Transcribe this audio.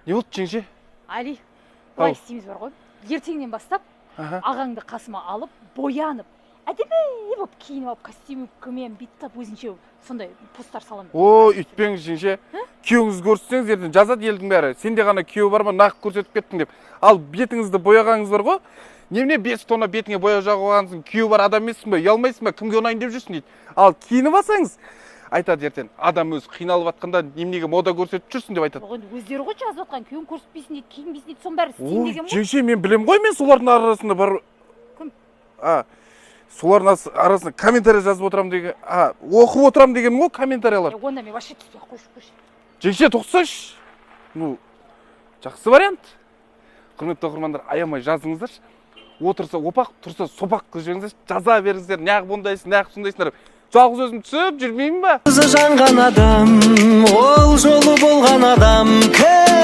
Не болды, жеңше? Али, былай Ау. істейміз бар ғой, ертеңнен бастап Аха. ағаңды қасыма алып, боянып, әдемі болып киініп алып, костюммен бүйтіп, өзінше сондай посттар саламын. О, үйтпеңіз, жеңше. Күйеуіңізді көрсетсеңіз, ертең жазады елдің бәрі: «Сенде ғана күйеу бар ма, нағып көрсетіп кеттің», – деп. Ал бетіңізді бояғаныңыз бар ғой, «Немене, 5 тонна бетіңе бояу жағып алғансың, күйеу бар адам емессің ба, ұялмайсың ба, кімге ұнайын деп жүрсің?» – дейді. Ал киініп алсаңыз, айтады ертең: «Адам өзі қиналып жатқанда неменеге мода көрсетіп жүрсің?» – деп айтады. Жоқ, енді өздері ғой жазып жатқан: «Күйеуін көрсетпейсің», – дейді, «киінбейсің», – дейді. Соның бәрі істеймін Ой, деген ғой. жеңше, мен білемін ғой, мен солардың арасында бар. Кім? А, солардың арасында комментарий жазып отырамын деген, а, оқып отырамын дегенім ғой комментариялар. Е, онда мен вообще түспей ақ қойшы, қойшы. Жеңше, тоқтасайшы. Ну, жақсы вариант. Құрметті оқырмандар, аямай жазыңыздаршы. Отырса опақ, тұрса сопақ қылып жіберіңіздерші. Жаза беріңіздер: «Неғып ондайсың, неғып сондайсыңдар?» Жалғыз өзім түсіп жүрмеймін ба? Жанған адам, ол жолы болған адам кім?